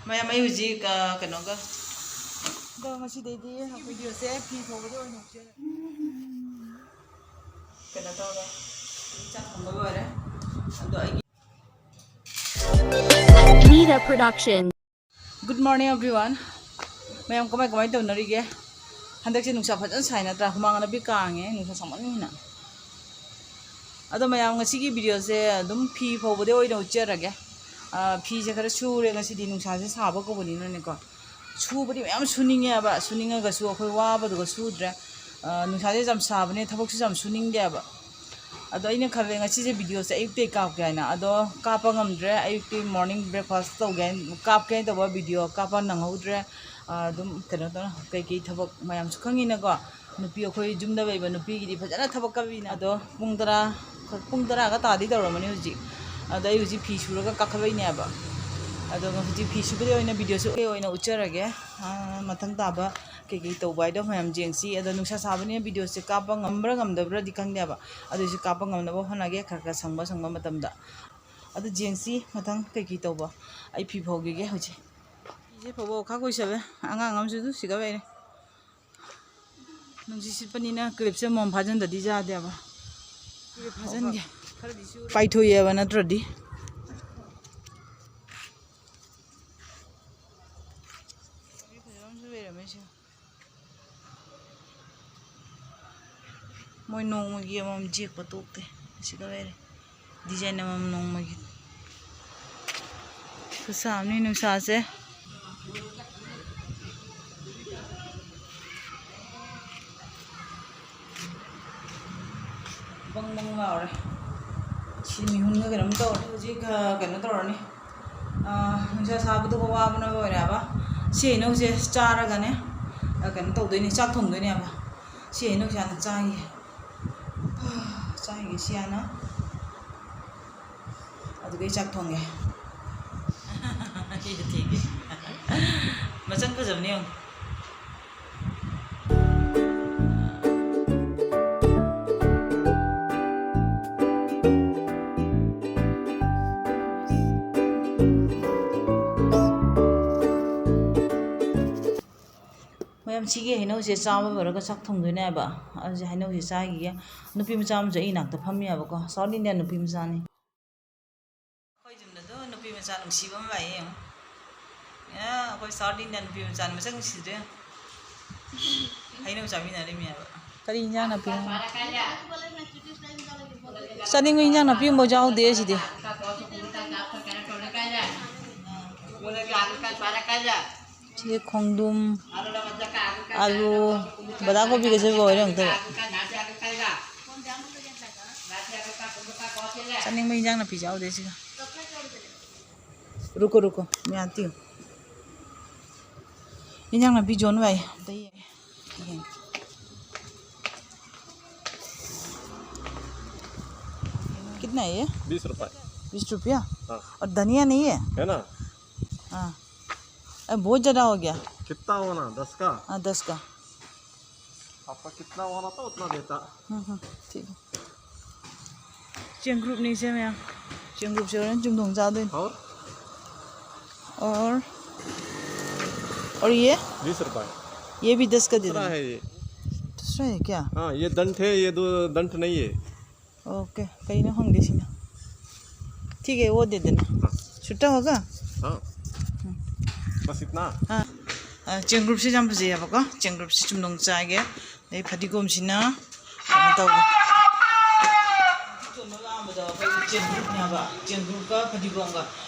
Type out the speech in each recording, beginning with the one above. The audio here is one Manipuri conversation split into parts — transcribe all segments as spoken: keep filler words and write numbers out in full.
ꯃꯌꯥꯝ, ꯑꯩ ꯍꯧꯖꯤꯛ, ꯑ, ꯀꯩꯅꯣꯒ, ꯑꯗꯣ ꯉꯁꯤꯗꯩꯗꯤ ꯑꯩꯈꯣꯏ ꯚꯤꯗꯤꯑꯣꯁꯦ ꯐꯤ ꯐꯧꯕꯗ ꯑꯣꯏꯅ ꯍꯧꯖꯔꯒꯦ꯫ ꯀꯩꯅꯣ ꯇꯧꯔꯦ, ꯆꯥꯛ ꯊꯣꯡꯕ ꯂꯣꯏꯔꯦ꯫ ꯑꯗꯣ ꯑꯩꯒꯤ Nida Production. Good morning, everyone. ꯃꯌꯥꯝ ꯀꯃꯥꯏ ꯀꯃꯥꯏ ꯇꯧꯅꯔꯤꯒꯦ? ꯍꯟꯗꯛꯁꯦ ꯅꯨꯡꯁꯥ ꯐꯖꯅ ꯁꯥꯏ ꯅꯠꯇ꯭ꯔꯥ? ꯍꯨꯃꯥꯡ ꯑꯅꯞꯄꯤ ꯀꯥꯡꯉꯦ, ꯅꯨꯡꯁꯥ ꯁꯥꯃꯟꯅ꯫ ꯑꯗꯣ ꯃꯌꯥꯝ, ꯉꯁꯤꯒꯤ ꯚꯤꯗꯤꯑꯣꯁꯦ ꯑꯗꯨꯝ ꯐꯤ ꯐꯧꯕꯗꯩ ꯑꯣꯏꯅ ꯎꯠꯆꯔꯒꯦ꯫ ꯑ, ꯐꯤꯁꯦ ꯈꯔ ꯁꯨꯔꯦ ꯉꯁꯤꯗꯤ, ꯅꯨꯡꯁꯥꯁꯦ ꯁꯥꯕ ꯀꯧꯕꯅꯤꯅꯅꯦꯀꯣ꯫ ꯁꯨꯕꯗꯤ ꯃꯌꯥꯝ ꯁꯨꯅꯤꯡꯉꯦꯕ, ꯁꯨꯅꯤꯡꯉꯒꯁꯨ ꯑꯩꯈꯣꯏ ꯋꯥꯕꯗꯨꯒ ꯁꯨꯗ꯭ꯔꯦ꯫ ꯑ, ꯅꯨꯡꯁꯥꯁꯦ ꯌꯥꯝ ꯁꯥꯕꯅꯦ, ꯊꯕꯛꯁꯨ ꯌꯥꯝ ꯁꯨꯅꯤꯡꯗꯦꯕ꯫ ꯑꯗꯣ ꯑꯩꯅ ꯈꯜꯂꯦ, ꯉꯁꯤꯁꯦ ꯚꯤꯗꯤꯑꯣꯁꯦ ꯑꯌꯨꯛꯇꯩ ꯀꯥꯞꯀꯦ ꯍꯥꯏꯅ, ꯑꯗꯣ ꯀꯥꯞꯄ ꯉꯝꯗ꯭ꯔꯦ꯫ ꯑꯌꯨꯛꯇꯤ morning breakfast ꯇꯧꯒꯦ ꯍꯥꯏꯅ, ꯀꯥꯞꯀꯦ ꯍꯥꯏꯅ ꯇꯧꯕ ꯚꯤꯗꯤꯑꯣ ꯀꯥꯞꯄ ꯅꯪꯍꯧꯗ꯭ꯔꯦ꯫ ꯑ, ꯑꯗꯨꯝ ꯀꯩꯅꯣ ꯇꯧꯔ, ꯀꯩꯀꯩ ꯊꯕꯛ ꯃꯌꯥꯝꯁꯨ ꯈꯪꯉꯤꯅꯀꯣ꯫ ꯅꯨꯄꯤ, ꯑꯩꯈꯣꯏ ꯌꯨꯝꯗ ꯂꯩꯕ ꯅꯨꯄꯤꯒꯤꯗꯤ ꯐꯖꯅ ꯊꯕꯛ ꯀꯜꯂꯤꯅ꯫ ꯑꯗꯣ ꯄꯨꯡ ꯇꯔꯥ, ꯄꯨꯡ ꯇꯔꯥꯒ ꯇꯥꯗꯤ ꯇꯧꯔꯝꯃꯅꯤ ꯍꯧꯖꯤꯛ꯫ ꯑꯗꯣ ꯑꯩ ꯍꯧꯖꯤꯛ ꯐꯤ ꯁꯨꯔꯒ ꯀꯥꯈꯠꯂꯛꯏꯅꯦꯕ꯫ ꯑꯗꯣ ꯍꯧꯖꯤꯛ ꯐꯤ ꯁꯨꯕꯗꯩ ꯑꯣꯏꯅ ꯚꯤꯗꯤꯑꯣꯁꯦ ꯑꯣꯏꯅ ꯎꯠꯆꯔꯒꯦ꯫ ꯑ, ꯃꯊꯪ ꯇꯥꯕ ꯀꯩꯀꯩ ꯇꯧꯕ ꯍꯥꯏꯗꯣ ꯃꯌꯥꯝ ꯌꯦꯡꯁꯤ꯫ ꯑꯗꯣ ꯅꯨꯡꯁꯥ ꯁꯥꯕꯅꯤꯅ ꯚꯤꯗꯤꯑꯣꯁꯦ ꯀꯥꯞꯄ ꯉꯝꯕ꯭ꯔꯥ ꯉꯝꯗꯕ꯭ꯔꯥꯗꯤ ꯈꯪꯗꯦꯕ꯫ ꯑꯗꯨꯏꯁꯨ ꯀꯥꯞꯄ ꯉꯝꯅꯕ ꯍꯣꯠꯅꯒꯦ, ꯈꯔ ꯈꯔ ꯁꯪꯕ ꯁꯪꯕ ꯃꯇꯝꯗ꯫ ꯑꯗꯨ ꯌꯦꯡꯁꯤ ꯃꯊꯪ ꯀꯩꯀꯩ ꯇꯧꯕ꯫ ꯑꯩ ꯐꯤ ꯐꯧꯈꯤꯒꯦ ꯍꯧꯖꯤꯛ꯫ ꯐꯤꯁꯦ ꯐꯧꯕ ꯑꯣꯈꯥꯛ ꯀꯨꯏꯁꯜꯂꯦ꯫ ꯑꯉꯥꯡ ꯑꯃꯁꯨ ꯑꯗꯨ ꯁꯤꯒ ꯂꯩꯔꯦ꯫ ꯅꯨꯡꯁꯤꯠ ꯁꯤꯠꯄꯅꯤꯅ ꯀ꯭ꯂꯤꯞꯁꯦ ꯑꯃꯃꯝ ꯐꯥꯖꯤꯟꯗꯗꯤ ꯌꯥꯗꯦꯕ꯫ ꯀ꯭ꯂꯤꯞ ꯐꯥꯖꯤꯟꯒꯦ꯫ ꯈꯔꯗꯤ ꯆꯨꯔꯦ꯫ ꯄꯥꯏꯊꯣꯛꯑꯦꯕ ꯅꯠꯇ꯭ꯔꯗꯤ꯫ ꯐꯖꯕ ꯑꯃꯁꯨ ꯂꯩꯔꯝꯃꯦ ꯁꯤ꯫ ꯃꯣꯏ ꯅꯣꯡꯃꯒꯤ ꯑꯃꯃꯝ ꯌꯦꯛꯄ ꯇꯣꯛꯇꯦ꯫ ꯑꯁꯤꯒ ꯂꯩꯔꯦ꯫ Design ꯑꯃꯃꯝ ꯅꯣꯡꯃꯒꯤ꯫ ꯈꯨꯠꯁꯥ ꯑꯃꯅꯤ ꯅꯨꯡꯁꯥꯁꯦ꯫ ꯕꯪ ꯕꯪ ꯂꯥꯎꯔꯦ꯫ ꯁꯤ ꯃꯤꯍꯨꯟꯒ ꯀꯩꯅꯣꯝ ꯇꯧꯔꯦ꯫ ꯍꯧꯖꯤꯛ, ꯑ, ꯀꯩꯅꯣ ꯇꯧꯔꯅꯤ꯫ ꯑ, ꯅꯨꯡꯁꯥ ꯁꯥꯕꯗꯨꯒ ꯋꯥꯕꯅ ꯂꯣꯏꯔꯦꯕ꯫ ꯁꯤ ꯍꯩꯅꯧꯁꯦ ꯆꯥꯔꯒꯅꯦ, ꯑ, ꯀꯩꯅꯣ ꯇꯧꯗꯣꯏꯅꯦ, ꯆꯥꯛ ꯊꯣꯡꯗꯣꯏꯅꯦꯕ꯫ ꯁꯤ ꯍꯩꯅꯧꯁꯦ ꯍꯥꯟꯅ ꯆꯥꯈꯤꯒꯦ꯫ ꯆꯥꯈꯤꯒꯦ ꯁꯤ ꯍꯥꯟꯅ꯫ ꯑꯗꯨꯒ ꯑꯩ ꯆꯥꯛ ꯊꯣꯡꯒꯦ꯫ ꯃꯁꯛ ꯐꯖꯕꯅꯦ ꯌꯦꯡꯉꯨ꯫ ꯁꯤꯒꯤ ꯍꯩꯅꯧꯁꯦ ꯆꯥꯕ ꯂꯣꯏꯔꯒ ꯆꯥꯛ ꯊꯣꯡꯗꯣꯏꯅꯦꯕ꯫ ꯑꯗꯨꯁꯦ ꯍꯩꯅꯧꯁꯦ ꯆꯥꯈꯤꯒꯦ꯫ ꯅꯨꯄꯤ ꯃꯆꯥ ꯑꯃꯁꯨ ꯑꯩ ꯏꯅꯥꯛꯇ ꯐꯝꯃꯤꯌꯦꯕꯀꯣ, South Indian ꯅꯨꯄꯤ ꯃꯆꯥꯅꯤ꯫ ꯑꯩꯈꯣꯏ ꯌꯨꯝꯗ ꯑꯗꯨꯝ ꯅꯨꯄꯤ ꯃꯆꯥ ꯅꯨꯡꯁꯤꯕ ꯑꯃ ꯂꯥꯛꯑꯦ ꯌꯦꯡꯉꯣ꯫ ꯑꯦ, ꯑꯩꯈꯣꯏ South Indian ꯅꯨꯄꯤ ꯃꯆꯥꯅꯤ, ꯃꯁꯛ ꯅꯨꯡꯁꯤꯗ꯭ꯔꯦ꯫ ꯍꯩꯅꯧ ꯆꯥꯃꯤꯟꯅꯔꯤꯃꯦꯕ꯫ ꯀꯔꯤ ꯏꯟꯖꯥꯡ ꯅꯥꯄꯤ? ꯆꯥꯅꯤꯡꯕ ꯏꯟꯖꯥꯡ ꯅꯥꯄꯤ ꯑꯃꯐꯥꯎ ꯌꯥꯎꯗꯦ ꯁꯤꯗꯤ꯫ ꯁꯤꯗꯤ ꯈꯣꯡꯗ꯭ꯔꯨꯝ, ꯑꯂꯨ, ꯕꯟꯗꯥꯀꯣꯕꯤꯒꯁꯦ ꯂꯣꯏꯔꯦ ꯑꯃꯨꯛꯇ꯫ ꯆꯥꯅꯤꯡꯕ ꯏꯟꯖꯥꯡ ꯅꯥꯄꯤꯁꯦ ꯌꯥꯎꯗꯦ ꯁꯤꯒ꯫ रुको रुको, मैं आती हूँ। ꯏꯟꯖꯥꯡ ꯅꯥꯄꯤ ꯌꯣꯟꯕ ꯂꯥꯛꯑꯦ, ꯑꯝꯇ ꯌꯦꯡꯒꯦ꯫ कितना है ये? बीस रुपए। बीस रुपया? हाँ। और धनिया नहीं है? है ना? हाँ। अरे, बहुत ज़्यादा हो गया। कितना होना? दस का? हाँ, दस का। आपका कितना होना था, उतना देता। हम्म, हम्म, ठीक है। ꯆꯦꯡꯒ꯭ꯔꯨꯞꯅꯤ ꯁꯦ ꯃꯌꯥꯝ꯫ ꯆꯦꯡꯒ꯭ꯔꯨꯞꯁꯦ ꯍꯣꯔꯦꯟ ꯆꯨꯝꯊꯣꯡ ꯆꯥꯗꯣꯏꯅꯤ꯫ और? और, और ये? बीस रुपए। ये भी दस का दे दूँगा। दूसरा है ये। दूसरा है क्या? हाँ, ये दंट है, ये दो दंट नहीं है। OK, ꯀꯩꯅꯣ ꯈꯪꯗꯦ ꯁꯤꯅ꯫ ठीक है, वो दे देना। हाँ। छुट्टा होगा? हाँ। हम्म। बस इतना? हाँ। ꯑ, ꯆꯦꯡꯒ꯭ꯔꯨꯞꯁꯦ ꯌꯥꯝ ꯐꯖꯩꯌꯦꯕꯀꯣ꯫ ꯆꯦꯡꯒ꯭ꯔꯨꯞꯁꯦ ꯆꯨꯝꯅ ꯆꯥꯒꯦ꯫ ꯑꯗꯩ ꯐꯗꯤꯒꯣꯝꯁꯤꯅ ꯀꯩꯅꯣ ꯇꯧꯒꯦ꯫ ꯌꯣꯟꯕ ꯂꯥꯛꯑꯝꯕꯗꯣ ꯑꯩꯈꯣꯏꯒꯤ ꯆꯦꯡꯒ꯭ꯔꯨꯞꯅꯦꯕ꯫ ꯆꯦꯡꯒ꯭ꯔꯨꯞꯀ ꯐꯗꯤꯒꯣꯝꯒ꯫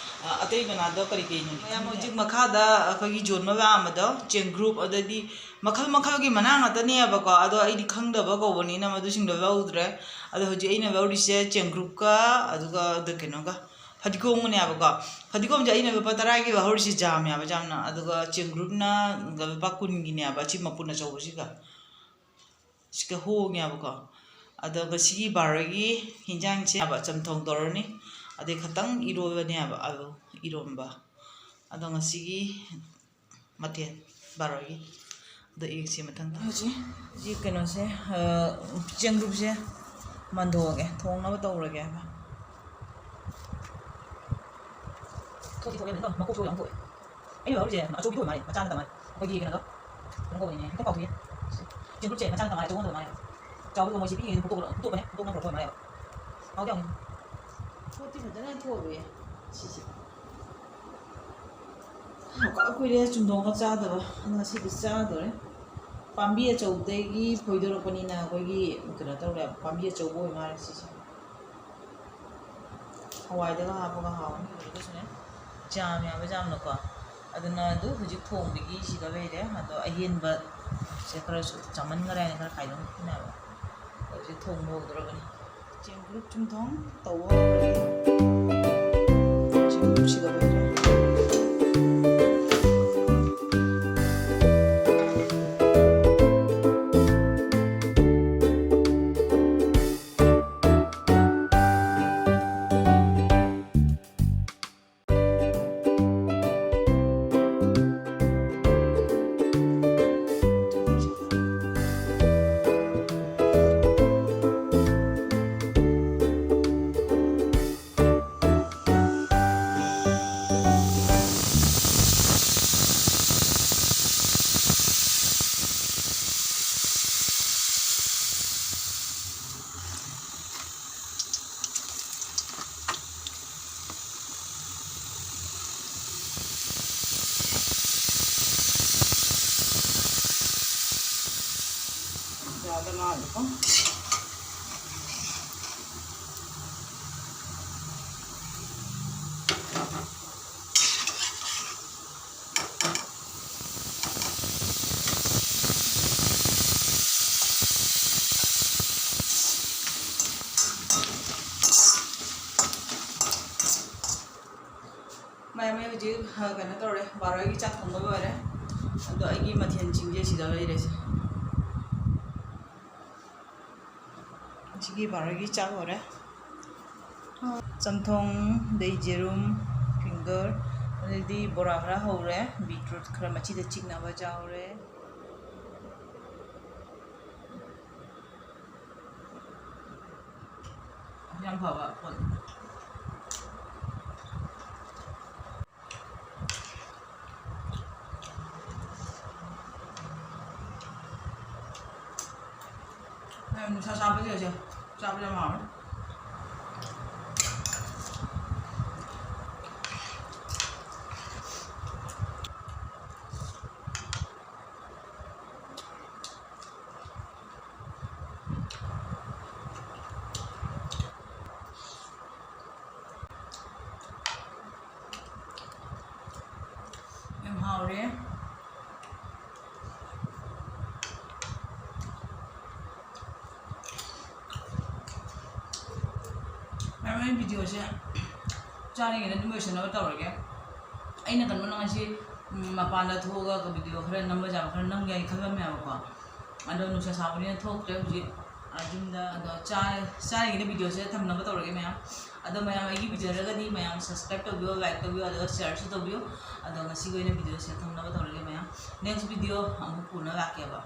ꯑ, ꯑꯇꯩ ꯃꯅꯥꯗꯣ ꯀꯔꯤ ꯀꯩꯅꯣ? ꯃꯌꯥꯝ ꯍꯧꯖꯤꯛ ꯃꯈꯥꯗ ꯑꯩꯈꯣꯏꯒꯤ ꯌꯣꯟꯕ ꯂꯥꯛꯑꯝꯕꯗꯣ ꯆꯦꯡꯒ꯭ꯔꯨꯞ, ꯑꯗꯩꯗꯤ ꯃꯈꯜ ꯃꯈꯜꯒꯤ ꯃꯅꯥ ꯉꯥꯛꯇꯅꯦꯕꯀꯣ꯫ ꯑꯗꯣ ꯑꯩꯗꯤ ꯈꯪꯗꯕ ꯀꯧꯕꯅꯤꯅ ꯃꯗꯨꯁꯤꯡꯗꯣ ꯂꯧꯗ꯭ꯔꯦ꯫ ꯑꯗꯣ ꯍꯧꯖꯤꯛ ꯑꯩꯅ ꯂꯧꯔꯤꯁꯦ ꯆꯦꯡꯒ꯭ꯔꯨꯞꯀ, ꯑꯗꯨꯒ ꯑꯗ ꯀꯩꯅꯣꯒ, ꯐꯗꯤꯒꯣꯝꯒꯅꯦꯕꯀꯣ꯫ ꯐꯗꯤꯒꯣꯝꯁꯦ ꯑꯩꯅ ꯂꯨꯄꯥ ꯇꯔꯥꯒꯤ ꯂꯧꯍꯧꯔꯤꯁꯦ ꯌꯥꯝꯃꯦꯕ ꯌꯥꯝꯅ꯫ ꯑꯗꯨꯒ ꯆꯦꯡꯒ꯭ꯔꯨꯞꯅ ꯂꯨꯄꯥ ꯀꯨꯟꯒꯤꯅꯦꯕ, ꯑꯁꯤ ꯃꯄꯨꯟ ꯑꯆꯧꯕꯁꯤꯒ꯫ ꯁꯤꯒ ꯍꯣꯡꯉꯦꯕꯀꯣ꯫ ꯑꯗꯣ ꯉꯁꯤꯒꯤ ꯕꯥꯔꯣꯒꯤ ꯍꯤꯟꯖꯥꯡꯁꯦ ꯆꯝꯊꯣꯡ ꯇꯧꯔꯅꯤ, ꯑꯗꯩ ꯈꯇꯪ ꯏꯔꯣꯜꯂꯅꯦꯕ, ꯑꯂꯨ ꯏꯔꯣꯝꯕ꯫ ꯑꯗꯣ ꯉꯁꯤꯒꯤ ꯃꯊꯦꯜ ꯕꯥꯔꯣꯒꯤ꯫ ꯑꯗꯣ ꯌꯦꯡꯁꯤ ꯃꯊꯪꯗ꯫ ꯍꯧꯖꯤꯛ, ꯍꯧꯖꯤꯛ ꯀꯩꯅꯣꯁꯦ, ꯑ, ꯆꯦꯡꯒ꯭ꯔꯨꯞꯁꯦ ꯃꯟꯊꯣꯛꯑꯒꯦ, ꯊꯣꯡꯅꯕ ꯇꯧꯔꯒꯦ ꯍꯥꯏꯕ꯫ ꯊꯣꯛꯇꯤ ꯊꯣꯛꯑꯦ, ꯃꯀꯣꯛꯁꯨ ꯌꯥꯝ ꯊꯣꯛꯑꯦ꯫ ꯑꯩꯅ ꯂꯧꯔꯤꯁꯦ ꯑꯆꯧꯕꯤꯗꯣ ꯑꯣꯏ ꯃꯥꯜꯂꯦ, ꯃꯆꯥ ꯅꯠꯇ ꯃꯥꯜꯂꯦ꯫ ꯑꯩꯈꯣꯏꯒꯤ ꯀꯩꯅꯣꯗꯣ, ꯀꯩꯅꯣ ꯇꯧꯕꯅꯤꯅꯦ, ꯍꯦꯛꯇ ꯀꯥꯎꯊꯣꯛꯏ꯫ ꯆꯦꯡꯒ꯭ꯔꯨꯞꯁꯦ ꯃꯆꯥ ꯃꯆꯥ ꯃꯥꯜꯂꯦ, ꯑꯆꯧꯕ ꯑꯣꯟꯗꯕ ꯃꯥꯜꯂꯦ꯫ ꯆꯥꯎꯕꯗꯣ ꯃꯣꯏꯁꯦ ꯄꯤꯛꯏꯉꯩꯗ ꯐꯨꯠꯇꯣꯛꯄꯅꯦ, ꯐꯨꯠꯇꯣꯛꯅꯈ꯭ꯔꯣ ꯊꯣꯛꯑꯦ ꯃꯥꯜꯂꯦꯕ꯫ ꯍꯥꯎꯗꯤ ꯍꯥꯎꯅꯤ꯫ ꯄꯣꯠꯇꯤ ꯐꯖꯅ ꯊꯣꯛꯑꯦ ꯁꯤꯁꯦ꯫ ꯀꯨꯏꯔꯦ ꯆꯨꯝꯊꯣꯡꯒ ꯆꯥꯗꯕ, ꯉꯁꯤꯗꯤ ꯆꯥꯗꯣꯔꯦ꯫ ꯄꯥꯝꯕꯤ ꯑꯆꯧꯕꯗꯒꯤ ꯐꯣꯏꯗꯣꯔꯛꯄꯅꯤꯅ ꯑꯩꯈꯣꯏꯒꯤ ꯀꯩꯅꯣ ꯇꯧꯔꯦ, ꯄꯥꯝꯕꯤ ꯑꯆꯧꯕ ꯑꯣꯏ ꯃꯥꯜꯂꯦ ꯁꯤꯁꯦ꯫ ꯍꯋꯥꯏꯗꯒ ꯍꯥꯞꯄꯒ ꯍꯥꯎꯅꯤ꯫ ꯍꯧꯖꯤꯛꯀꯤꯁꯨꯅꯦ, ꯖꯥꯝ ꯌꯥꯝꯕ ꯖꯥꯝꯅꯀꯣ꯫ ꯑꯗꯨꯅ ꯑꯗꯨ ꯍꯧꯖꯤꯛ ꯊꯣꯡꯕꯒꯤ ꯁꯤꯗ ꯂꯩꯔꯦ꯫ ꯑꯗꯣ ꯑꯍꯦꯟꯕꯁꯦ ꯈꯔꯁꯨ ꯆꯥꯃꯟꯈ꯭ꯔꯦ ꯍꯥꯏꯅ ꯈꯔ ꯈꯥꯏꯗꯣꯛꯅꯕ꯫ ꯍꯧꯖꯤꯛ ꯊꯣꯡꯕ ꯍꯧꯗꯣꯔꯕꯅꯤ꯫ ꯆꯦꯡꯒ꯭ꯔꯨꯞ ꯆꯨꯝꯊꯣꯡ ꯇꯧꯕ ꯍꯧꯔꯒꯦ꯫ ꯆꯦꯡꯒ꯭ꯔꯨꯞꯁꯤꯒ ꯂꯣꯏꯔꯦ꯫ ꯌꯥꯗ ꯃꯥꯜꯂꯦꯀꯣ꯫ ꯃꯌꯥꯝ, ꯑꯩ ꯍꯧꯖꯤꯛ, ꯑ, ꯀꯩꯅꯣ ꯇꯧꯔꯦ, ꯕꯥꯔꯣꯒꯤ ꯆꯥꯛ ꯊꯣꯡꯕ ꯂꯣꯏꯔꯦ꯫ ꯑꯗꯣ ꯑꯩꯒꯤ ꯃꯊꯦꯜꯁꯤꯡꯁꯦ ꯁꯤꯗ ꯂꯩꯔꯦꯁꯦ꯫ ꯁꯤꯒꯤ ꯕꯥꯔꯣꯒꯤ ꯆꯥꯛ ꯂꯣꯏꯔꯦ꯫ ꯆꯝꯊꯣꯡ, ꯑꯗꯩ ꯌꯦꯔꯨꯝ, finger, ꯑꯗꯩꯗꯤ ꯕꯣꯔꯥ ꯈꯔ ꯍꯧꯔꯦ, beetroot ꯈꯔ ꯃꯆꯤꯗ ꯆꯤꯛꯅꯕ ꯆꯥꯎꯔꯦ꯫ ꯌꯥꯝ ꯐꯕ ꯄꯣꯠꯅꯤ꯫ ꯅꯨꯡꯁꯥ ꯁꯥꯕꯁꯦ ꯍꯧꯖꯤꯛ ꯆꯥꯕ ꯌꯥꯝ ꯍꯥꯎꯔꯦ꯫ ꯌꯥꯝ ꯍꯥꯎꯔꯦ꯫ ꯃꯌꯥꯝ, ꯑꯩ videoꯁꯦ ꯆꯥꯔꯤꯉꯩꯗ ꯑꯗꯨꯝ ꯂꯣꯏꯁꯟꯅꯕ ꯇꯧꯔꯒꯦ꯫ ꯑꯩꯅ ꯀꯩꯅꯣ ꯉꯁꯤ, ꯎꯝ, ꯃꯄꯥꯟꯗ ꯊꯣꯛꯑꯒ video ꯈꯔ ꯅꯝꯕ ꯌꯥꯕ ꯈꯔ ꯅꯝꯒꯦ ꯍꯥꯏꯅ ꯈꯜꯂꯝꯃꯦꯕꯀꯣ꯫ ꯑꯗꯣ ꯅꯨꯡꯁꯥ ꯁꯥꯕꯅꯤꯅ ꯊꯣꯛꯇ꯭ꯔꯦ ꯍꯧꯖꯤꯛ꯫ ꯑ, ꯌꯨꯝꯗ ꯑꯗꯣ ꯆꯥ-, ꯆꯥꯔꯤꯉꯩꯗ videoꯁꯦ ꯊꯝꯅꯕ ꯇꯧꯔꯒꯦ ꯃꯌꯥꯝ꯫ ꯑꯗꯣ ꯃꯌꯥꯝ ꯑꯩꯒꯤ video ꯌꯥꯔꯒꯗꯤ ꯃꯌꯥꯝ subscribe ꯇꯧꯕꯤꯌꯣ, like ꯇꯧꯕꯤꯌꯣ, ꯑꯗꯨꯒ shareꯁꯨ ꯇꯧꯕꯤꯌꯣ꯫ ꯑꯗꯣ ꯉꯁꯤꯒꯤ ꯑꯣꯏꯅ videoꯁꯦ ꯊꯝꯅꯕ ꯇꯧꯔꯒꯦ ꯃꯌꯥꯝ꯫ Next video ꯑꯃꯨꯛ ꯄꯨꯅ ꯂꯥꯛꯀꯦꯕ꯫